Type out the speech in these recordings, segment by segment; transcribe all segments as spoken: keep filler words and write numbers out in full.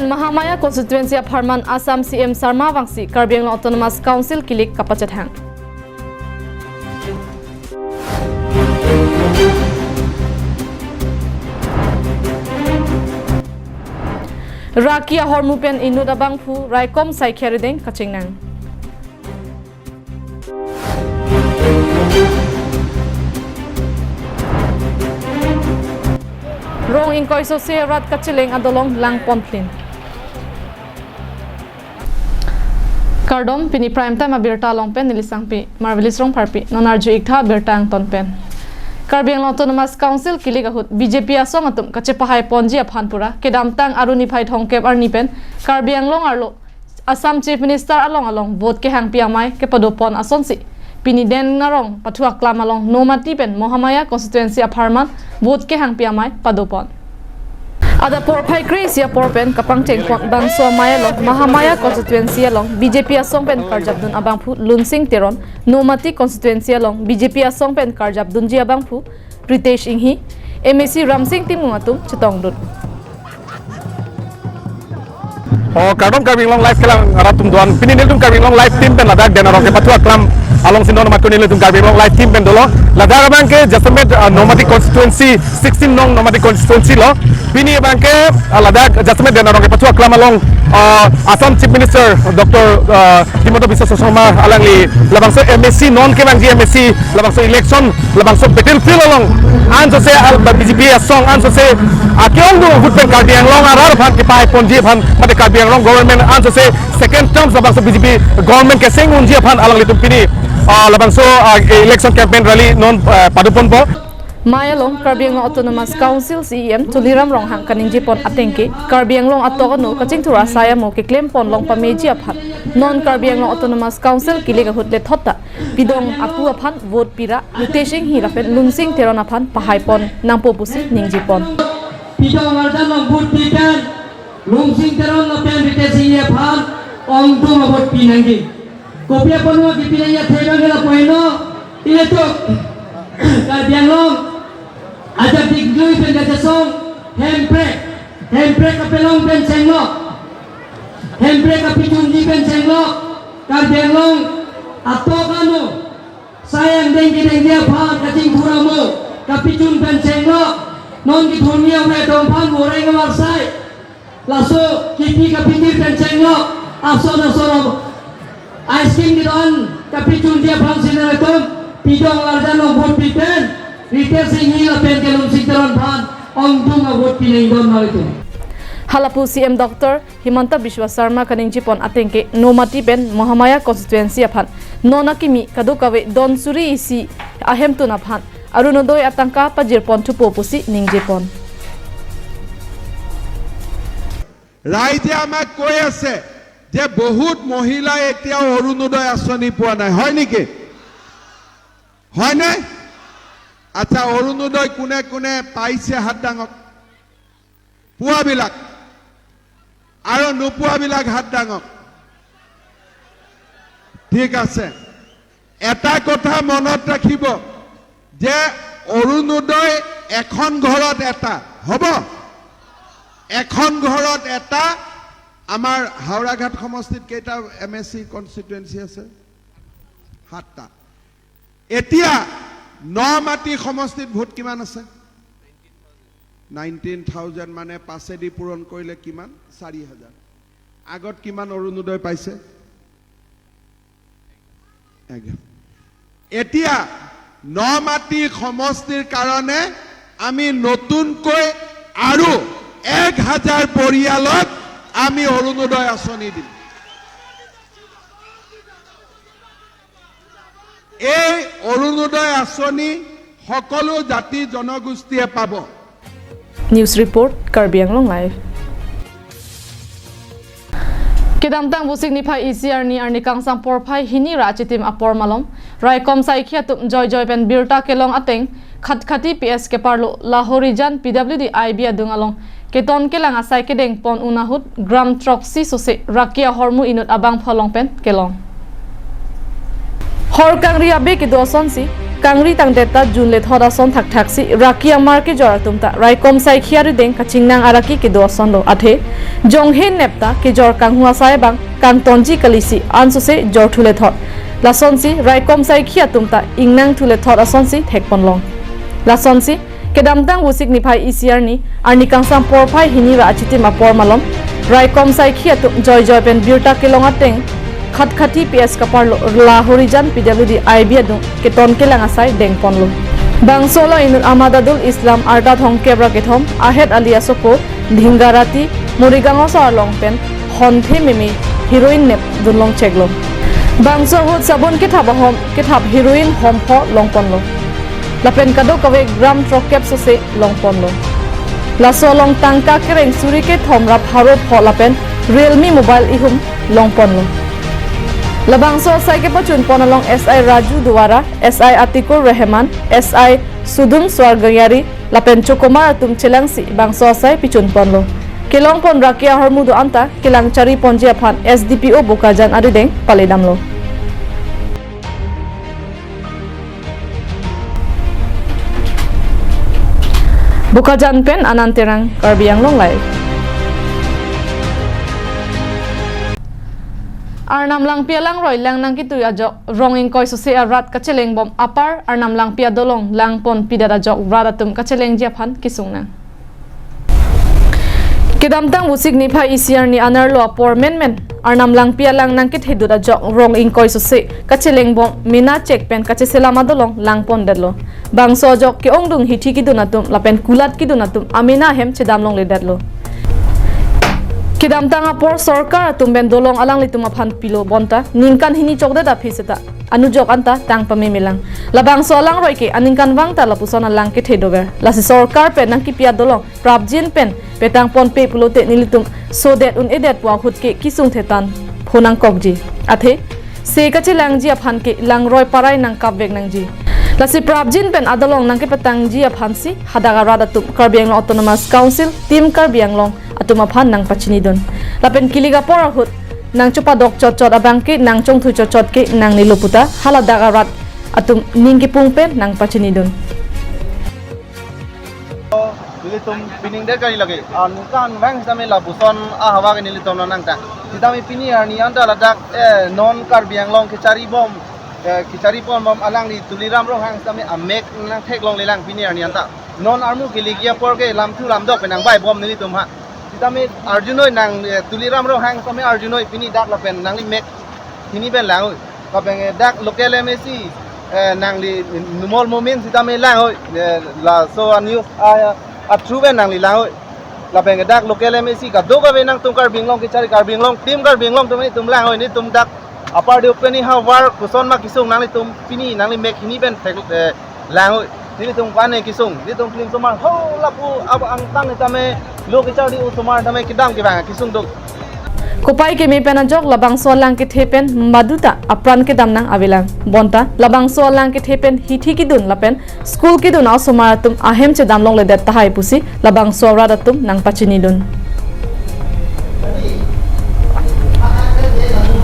Mahamaya constituency apharman Assam C M Sarma vangsi Karbi Anglong Autonomous Council kilik kapachethang. Raki ahormu pen inut abangphu raikom saikhya rideng kachingnang. Rong ingkoi sose rat kacheleng adolong langpon plin. Kardom, pini Prime Time abirta along pen neli Sangpi Marvelous Rongpharpi. Non arju-ik tha birta angton pen. Karbi Anglong Autonomous Council kilik ahut B J P asong atum kachepahai ponji aphan pura kedamtang Aru niphai thomkep arni pen Karbi Anglong arlo Assam Chief Minister along along vote kehangpi amei kepadopon asonsi pini Den Narong Pathu Aklam along Nomati pen Mahamaya constituency apharman vote kehangpi amei padopon. Adap porphai kre-isi apor pen kapangchengpon bangso amei along Mahamaya constituency along B J P asong pen karjapdun abangphu Lunsing Teron, Nomati constituency along B J P asong pen karjapdunji abangphu Ritesh Enghi, M A C Ramsing Timung atum chetongdun. Oh, kardom Karbi Anglong Live kelang arat atum doan. Pini nelitum Karbi Anglong Live team pen ladak Den Narong Pathu Aklam alongsi non mat ko nelitum Karbi Anglong Live team pen dolo. Ladak abangke jasemet, ah, Nomati constituency, sixteen nong Nomati constituency lo. Pini abangke, ah, ladak jasemet Den Narong Pathu Aklam along, ah, Assam Chief Minister Doctor, ah, Himanta Biswa Sarma alangli labangso M A C non kevangji M A C labangso election labangso battlefield along ansose al B J P asong ansose akeongdung ahut pen Karbi Anglong arat aphan kepahai ponji aphan mate Karbi Anglong government ansose second term labangso B J P government keseng unji aphan alanglitum pini, ah, labangso, ah, election campaign rally non, ah, padoponpo. Amei along Karbi Anglong Autonomous Council C E M Tuliram Ronghang kaningjepon atengke Karbi Anglong atok ano kachingthur asai amo keklempon long pameji aphan non Karbi Anglong Autonomous Council kilik ahut lethot ta pidong apu aphan vote pira Ritesh Enghi lapen Lunsing Teron aphan pahaipon nangpo pusi ningjepon. Pidong arjan long vote pipen Lunsing Teron lapen Ritesh Enghi aphan ongdung avote pinangji. Kopi aphan ma kipi nangji athe abang ke lapu heno. Ilitum Karbi Anglong ajat diklui pen kachesong Hemprek, Hemprek kapelong pen chenglok, Hemprek kapechunji pen chenglok, Karbi Anglong atok ano sai angdeng kedengji aphan kachingthur amo kapechun pen chenglok, non kethurmi awe tong aphan voreng amar sai laso kipi kapitir pen chenglok, ason ason ice cream kedo-an kapechunji aphan si nelitum pidong arjan long vote pipen Ritesh Enghi lapen ke Lunsing Teron aphan ongdung avote pinangdun nelitum. Halapu C M Doctor Himanta Biswa Sarma kaningjepon atengke Nomati pen Mahamaya constituency aphan non akimi kadokave don suri isi ahemtun aphan Orunodoi atangka pajirpon thupo pusi ningjepon. ৰাইজে আমাক কৈ আছে যে বহুত মহিলাই এতিয়াও অৰুণোদয় আঁচনি পোৱা নাই, হয় নেকি? হয়নে? আচ্ছা, অৰুণোদয় কোনে কোনে পাইছে হাত দাঙক। পোৱাবিলাক আৰু নোপোৱাবিলাক হাত দাঙক। ঠিক আছে, এটা কথা মনত ৰাখিব যে অৰুণোদয় এখন ঘৰত এটা হ'ব, এখন ঘৰত এটা। আমাৰ হাওৰাঘাট সমষ্টিত কেইটা এম এ চি কনষ্টিটুৱেঞ্চি আছে? সাতটা। এতিয়া নমাটি সমষ্টিত ভোট কিমান আছে? নাইনটিন থাউজেণ্ড, মানে পাঁচেদি পূৰণ কৰিলে কিমান? চাৰি হাজাৰ। আগত কিমান অৰুণোদয় পাইছে? এঘাৰ। এতিয়া নমাটি সমষ্টিৰ কাৰণে আমি নতুনকৈ আৰু এক হাজাৰ পৰিয়ালক আমি অৰুণোদয় আঁচনি দিম। এই অৰুণোদয় আঁচনি সকলো জাতি জনগোষ্ঠীয়ে পাব। News report, Karbi Anglong Live. Kedamtang Vosik niphai isi arni arni kangsam porphai hini ra achitim apor malom raikom saikhya atum joijoi pen birta kelong ateng Khatkhati P S keparlo Lahorijan P W D I B adung along keton kelang asai kedengpon un ahut gram throksi sose raki ahormu inut abangphu along pen kelong. Hor kangri abe kedo asonsi Kangri tangdet ta June lethot ason thakthaksi raki amar kejor atum ta raikom saikhi arideng kachingnang araki kedo ason lo, athe jonghe nepta kejor kanghu asai abang kangtonji kalisi ansose jorthu lethot. Lasonsi raikom saikhi atum ta ingnangthu lethot asonsi thekponlong. Lasonsi kedamtang Vosik niphai isi arni, arni kangsam porphai hini ra achitim apor malom raikom saikhi atum joijoi pen birta kelong ateng Khatkhati P S kaparlo la Horijan P W D I B adung keton kelang asai dengponlo. Bangso along inut Ahmadadul Islam arta thomkep ra kethom ahet ali asopo Dhingarati Morigaon asor along pen honthe meme heroin nep dunlong cheklo. Bangso ahut sabun kethap ahom kethap heroin hompho longponlo. Lapen kadokave gram throkkep sose longponlo. Laso along tangka kereng suri kethom ra pharo pho lapen Realme mobile ihum longponlo. Labangso asai kepachunpon along S I Raju Duara, S I Atikur Rehman, S I Sudun Swargayari lapen chokomar atum chelangsi bangso asai pichunponlo. Kelongpon raki ahormu do-an ta kelang chariponji aphan S D P O Bokajan arideng paledamlo. Bokajan pen Anand Terang, Karbi Anglong Live. Arnam Langpi alangroi lang nangketui ajok rong ingkoi sose arat kachelengbom apar Arnam Langpi adolong langponpidet ajok rat atum kachelengji aphan kesung nang. Kedamtang Vosik niphai isi arni anerlo apor menmen Arnam Langpi alang nangkethedut ajok rong ingkoi sose kachelengbom mena chek pen kacheselam adolong langpondetlo. Bangso ajok ke-ongdung hithi kedun atum lapen kulat kedun atum amena ahem chedam longledetlo. Kedamtang apor sorkar atum pen dolong alanglitum aphan pilo bonta ningkan hini chokdet aphi seta anujok anta tang pamemelang. Labangso alangroi ke aningkanvang ta lapuson alang kethe dover. Lasi sorkar pen nangkepi adolong prapjin pen petangponpe pulote nelitum sodet un-edet pu ahut ke kesung thetan phonangkokji. Athe se kachelangji aphan ke langroi parai nangkapvek nangji. Lasi prapjin pen adolong nangkepetangji aphansi hadak arat atum Karbi Anglong Autonomous Council, Team Karbi Anglong atum aphan nangpachinidun. Lapen kilik apor ahut nangchopadok chotchot abang ke nangchongthu chotchot ke nangnelo puta haladak arat atum ning kepung pen nangpachinidun. Nelitum pining der kali lagi. Aningkanvang sitame lapuson ahavar ke nelitum nangtang. Sitame pini arni anta ladak, eh, non Karbi Anglong kecharibom, eh, kecharibom bom alangli Tuliram Ronghang sitame amek nangtheklonglelang pini arni anta. Non armu keligi apor ke lamthu lamdok pen nangvaibom nelitum ha. Sitame arjunoi nang, eh, Tuliram Ronghang sitame arjunoi pini dak lapen nangli mek hini pen lang-oi. Lapen, eh, dak local M A C, eh, nangli Numal Momin sitame lang-oi, eh, laso a-news a, a-through pen nangli lang-oi. Lapen, eh, dak local M A C kadokave nangtum Karbi Anglong kechari Karbi Anglong, Team Karbi Anglong atum nelitum lang-oi, nelitum dak Upper Diu pen ni havar koson ma kesung nanglitum pini nangli mek hini pen thek, eh, lang-oi. Nelitum kane kesung, nelitum klim somar ho lapu ab angtang tame lo kecharli osomar tame kedam kevang kesung do. Kopai keme pen ajok labangso alang kethe pen maduta apran kedam nang avelang. Bonta labangso alang kethe pen hithi kedun lapen school kedun a-osomar atum ahem chedam longledet tahai pusi labangso arat atum nangpachinidun.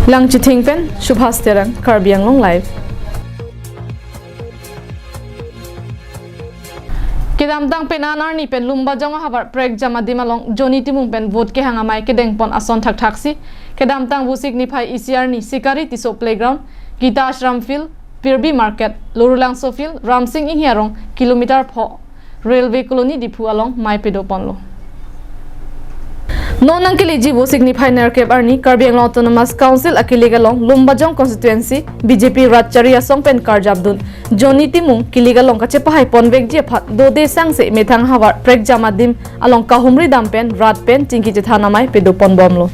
Langchithing pen Subhas Terang, Karbi Anglong Live. Kedamtang pen an arni pen Lumbajong ahavar prekjam adim along Johnny Timung pen vote kehang amei kedengpon ason thakthaksi kedamtang Vosik niphai isi arni Sikari Tisso Playground, Gita Ashram Field, Pirbi Market, Lorulangso Field, Ramsing Inghi Arong, kilometer pho, Railway Colony Diphu along mei pedoponlo. Non nangkeleji Vosik niphai nerkep arni Karbi Anglong Autonomous Council akilik along Lumbajong Constituency B J P rat chari asong pen karjapdun Johnny Timung kilik along kachepahaiponvekji aphan dode sangse methang havar prekjam adim along kahumri dam pen rat pen chingki chethan amei pedoponbomlo.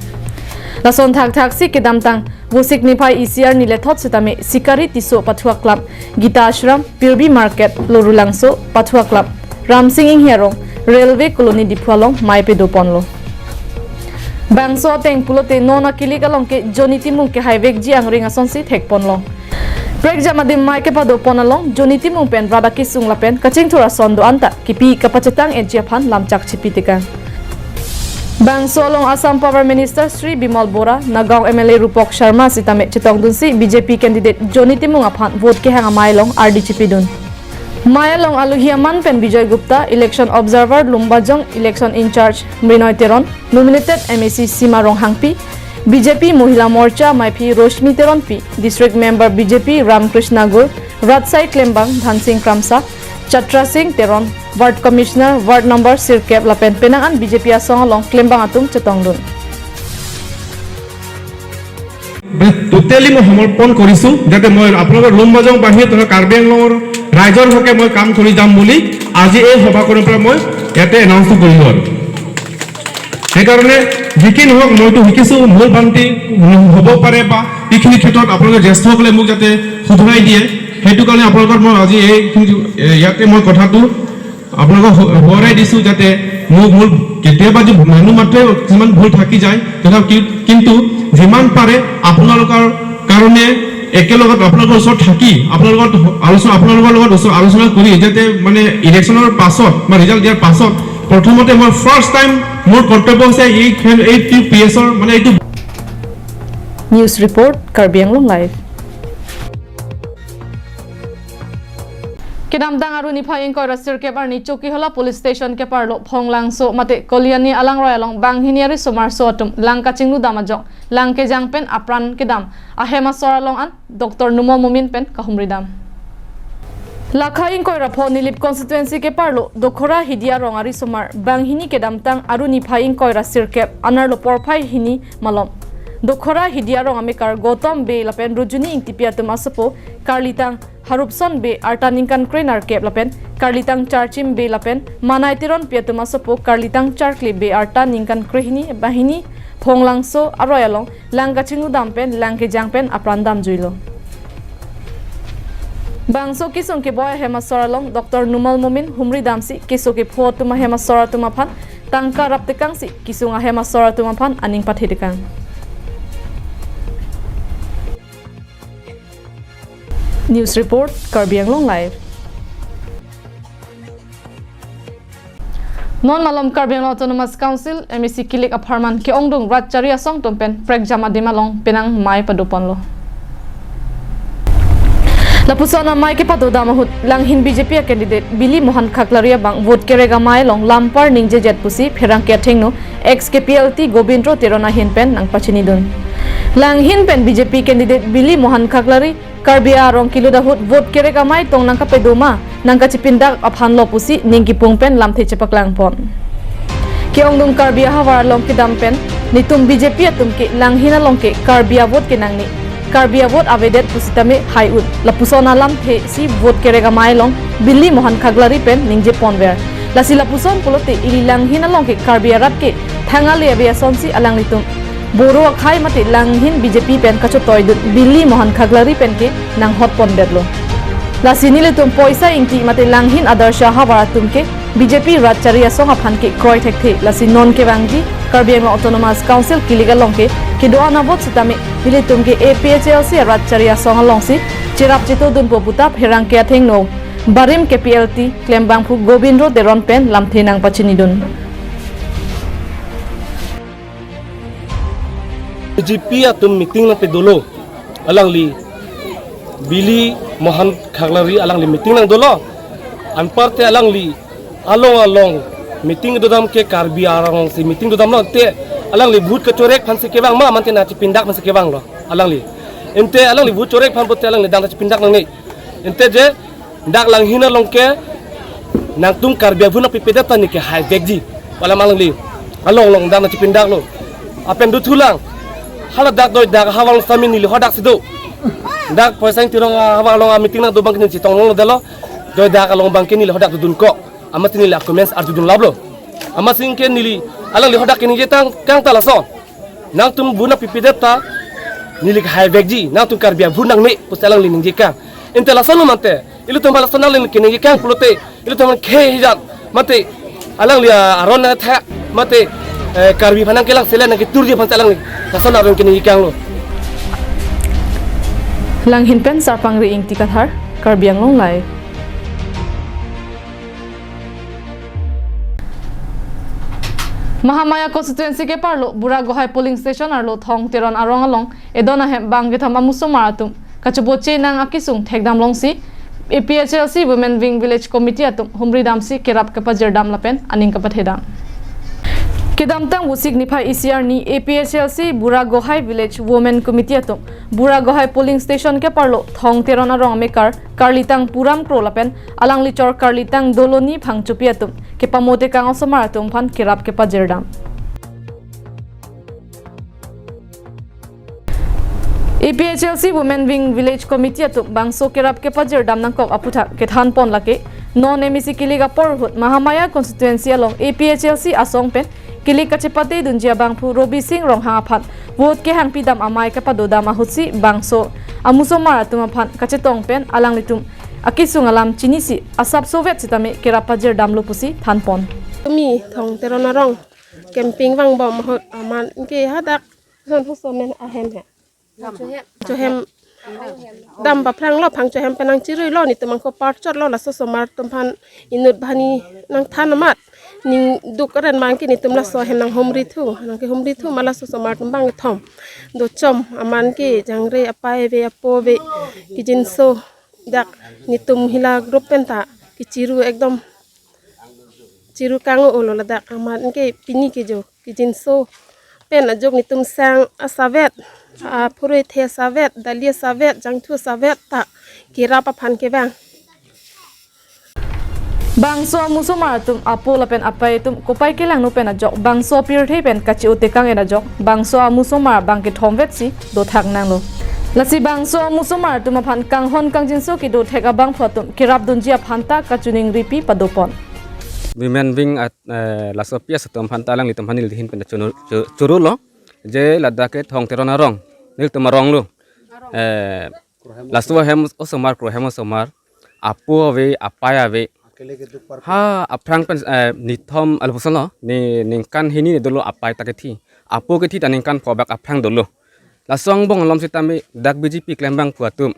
Lason thakthaksi kedamtang Vosik niphai isi arni lethot sitame Sikari Tisso Pathuaklap, Gita Ashram, Pirbi Market, Lorulangso, Pathuaklap, Ramsing Inghi Arong, Railway Colony Diphu along mei pedoponlo. Bangso ateng pulote non akilik along ke Johnny Timung kehaivekji angring asonsi thekponlong. Prekjam adim mei kepadopon along Johnny Timung pen rat akesung lapen kachingthur ason do-an ta kipi kapachetang-etji aphan lamchak chipi tekang. Bangso along Assam Power Minister Shri Bimal Bora, Nagaon M L A Rupak Sharma sitame chetongdunsi B J P candidate Johnny Timung aphan vote kehang amei along ardi chipidun. Mei along alohi aman pen Bijoy Gupta, election observer Lumbajong, election in-charge Mrinoi Teron, nominated M A C Sima Ronghangpi, B J P Mohila Morcha meiphi Roshni Teronpi, district member B J P Ramkrishna Gur, Rajsai Klembang Dhansing Kramsa, Chatra Singh Teron, Ward Commissioner, Ward number sirkep lapen penang an B J P asong along klembang atum chetongdun. Totally মই সমৰ্পণ কৰিছো যাতে মই আপোনালোকৰ লুম্বাজং বাসী তথা কাৰ্বি আংলঙৰ ৰাইজৰ হকে মই কাম কৰি যাম বুলি আজি এই সভাখনৰ পৰা মই ইয়াতে এনাউন্স কৰিলো আৰু। সেইকাৰণে যি কি নহওক, মইতো শিকিছো, ভুল ভ্ৰান্তি হ'ব পাৰে বা এইখিনি ক্ষেত্ৰত আপোনালোকে জ্যেষ্ঠসকলে মোক যাতে শুধৰাই দিয়ে, সেইটো কাৰণে আপোনালোকৰ মই আজি এই, এ, ইয়াতে মই কথাটো আপোনালোকক সু-, সোঁৱৰাই দিছো যাতে মোৰ, মোৰ কেতিয়াবা যে মানুহ মাত্ৰে কিছুমান ভুল থাকি যায়, তথাপি কি-, কিন্তু যিমান পাৰে আপোনালোকৰ কাৰণে একেলগত আপোনালোকৰ ওচৰত থাকি, আপোনালোকৰ আলোচনা, আপোনালোকৰ লগত ওচৰ আলোচনা কৰি যাতে মানে ইলেকশ্যনৰ পাছত বা ৰিজাল্ট দিয়াৰ পাছত প্ৰথমতে মই ফাৰ্ষ্ট টাইম মোৰ কৰ্তব্য হৈছে এই খেল, এই পি এছৰ মানে এইটো News report, Karbi Anglong Live. Kedamtang Aru niphai ingkoi ra sirkep arni Chokihola Police Station keparlo Phonglangso mate Koliani alangroi along banghini arisomarso atum lang kachingnudam ajok lang kejang pen apran kedam ahem asor along an Doctor Numal Momin pen kahumridam. Lakha ingkoi ra pho Nilip constituency keparlo Dokhora Hidi arong arisomar banghini kedamtang Aru niphai ingkoi ra sirkep anerlo porphai hini malom Dokhora Hidi arong amekar Gautam Bey lapen Rujuni Ingtipi atum asopo karlitang Harupson Bey arta ningkan krenerkep lapen karlitang Charchim Bey lapen Manai Teronpi atum asopo karlitang charkli Bey arta ningkan krehini banghini Phonglangso aroi along lang kachingnudam pen lang kejang pen apran damjuilo. Bangso kesung keboi ahem asor along Doctor Numal Momin humridamsi keso kepho atum ahem asor atum aphan tangka raptekangsi kesung ahem asor atum aphan aning pathetekang. News report, Karbi Anglong Live. Non malom Karbi Anglong Autonomous Council, M A C kilik apharman ke-ongdung rat chari asong atum pen prekjam adim along penang mei padoponlo. Lapuson amei kepadodam ahut langhin B J P a-candidate Bili Mohan Khaklari abang vote kerek amei along lampar ningjejet pusi pherangke athengno ex K P L T Gobindro Teron ahin pen nangpachinidun. Langhin pen B J P candidate Bili Mohan Khaklari Karbi arong kelut ahut vote kerek amei tong nangkapedoma nangkachipindak aphanlo pusi ning kipung pen lamthe chepaklangpon. Ke-ongdung Karbi ahavar along kedam pen netum B J P atum ke langhin along ke Karbi a-vote ke nangne, Karbi a-vote avedet pusitame hai-un. Lapuson alamthe si vote kerek amei along Bili Mohan Khaklari pen ningjeponver. Lasi lapuson pulote ili langhin along ke Karbi arat ke thang ale ave asonsi alanglitum Boro akhei mate langhin B J P pen kachotoidun Bili Mohan Khaklari pen ke nanghotpondetlo. Lasi nelitum Poisa Ingti mate langhin Adarsha ahavar atum ke B J P rat chari asong aphan ke kroi thekthe, lasi non kevangji Karbi Anglong Autonomous Council kilik along ke kedo-an a-vote sitame nelitum ke A P H L C rat chari asong alongsi cherap chetodunpo puta pherangke athengno barim K P L T klembangphu Gobindro Teron pen lamthe nangpachinidun. B J P atum meeting nangpedolo, alangli Bili Mohan Khaklari alangli meeting nangdolo. Anparte alangli along along meeting dodam ke Karbi arong si meeting dodamlo te alangli vote kachorek aphansi kevang ma mante nangchipindak aphansi kevanglo alangli. Ante alangli vote chorek aphan pulote alangli dang chipindak nangne. Ante je dak langhin along ke nangtum Karbi a-vote nangpipedet ta neli ke haivekji. Pu alam alangli along along dak nangchipindaklo. Lapen dothulang. Hala dak doi dak ahavar along sitame neli hodak si do. Dak Poisa Ingti arong ahavar along a-meeting nangdo abang ke neli chetong longledetlo. Doi dak along abang ke neli hodak dodun kok. Amatsi neli a-comments arjudun laplo. Amatsi ke neli alangli hodak keningje tang kang ta laso. Nangtum vote nangpipedet ta neli ke haivekji, nangtum Karbi a-vote nangne pusi alangli ningjekang. Ante lason mante, ilitum lason nangli keningjekang pulote, ilitum khei hijat mate alangli aron nangtha mate, eh, Karbi aphan nangkelang selen nangketurji aphan alangli lason aron keningjekanglo. Langhin pen Sarpangri Ingti Kathar, Karbi Anglong Live. Mahamaya constituency keparlo Buragohai polling station arlo Thong Teron arong along edon ahem bang kethom amusomar atum kachoboche nang akesung thekdam longsi A P H L C Women Wing Village Committee atum humri damsi kerap kepajirdam lapen aning kepathedam. Kedamtang Vosik niphai isi arni A P H L C Buragohai Village Women Committee atum Buragohai polling station keparlo Thong Teron arong amekar karlitang Puram Kro lapen alangli chor karlitang Doloni Phangchopi atum kepamo tekang osomar atum aphan kerap kepajirdam. A P H L C Women Wing Village Committee atum bangso kerap kepajirdam nangkok aphuthak kethan pon lake non M A C kilik apor ahut Mahamaya constituency along A P H L C asong pen kilik kachepate dunji abangphu Robi Sing Ronghang aphan vote kehangpi dam amei kepadodam ahutsi bangso amusomar atum aphan kachetong pen alanglitum akesung alam chinisi asapso vet sitame kerap pajirdamlo pusi than pon. Tumi Thong Teron arong camping vangbom ahut amat ke hadak son husomen ahem he. Chohem dam paphranglo, Phangchohem pen nangchiruilo, netum angko parchotlo, laso osomar atum aphan inut banghini nangthan amat. Ning duk keren abang ke netum laso ahem nanghumri thu, nangkehumri thu ma laso osomar atum bang kethom. Dochom amat ke jangre apei ave apo ave kejinso dak netum hila group pen ta kechiru ekdom chiru kang-olo ladak amat ke pini ke jo kejinso pen ajok netum sang asavet, aphurethe asavet, dali asavet, jangthu asavet ta kerap aphan kevang. Bangso amusomar atum apo lapen apei atum kopai kelangno pen ajok bangso apirthe pen kachi-o tekang-et ajok bangso amusomar bang kethom vetsi dothak nanglo. Lasi bangso amusomar atum aphan kanghon kangjinso kedo thek abangphu atum kerap dunji aphan ta kachiningripi padopon. Women Wing at, eh, laso P S atum aphan ta alanglitum aphan nelihin pen choro, cho-, chorolo. Je ladak ke Thong Teron arong, nelitum arong lo. Eh, laso ahem osomar, Krohem osomar, apo ave, apei ave. Ha, aphrang pen, eh, nithom, ala puson lo, ne ningkan hini ne dolo apei ta kethi. Apo kethi ta ningkan pho bak aphrang dolo. Laso angbong alom sitame dak B J P klembangphu atum,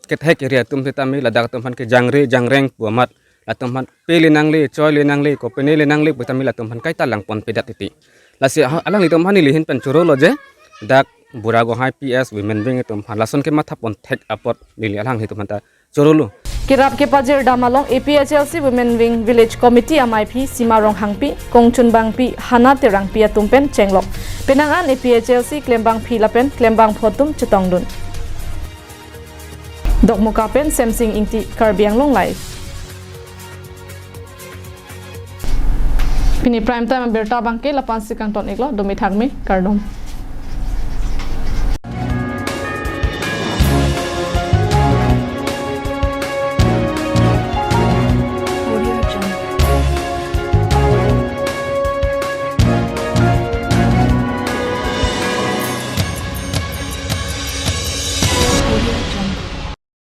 kethek area atum sitame ladak atum aphan ke jangre jangreng pu amat, latum aphan pe le nangle, choi le nangle, kopine le nangle pu tame latum aphan kaita langponpedet titi. Lasi ha, alanglitum aphan nelihin pen chorolo je dak Buragohai P S Women Wing atum aphan lason kematha pon thek apot neli alanglitum aphan ta chorolo. Kerap kepajirdam along A P H L C Women Wing Village Committee amaiphi Sima Ronghangpi, kongchunbangpi Hana Terangpi atum pen chenglok. Penang an A P H L C klembangpi lapen klembangphu atum chetongdun. Dokmoka pen Semsing Ingti, Karbi Anglong Live. Pini prime time abirta abangke lapu-ansi kangton-iklo, dome thakme, kardom.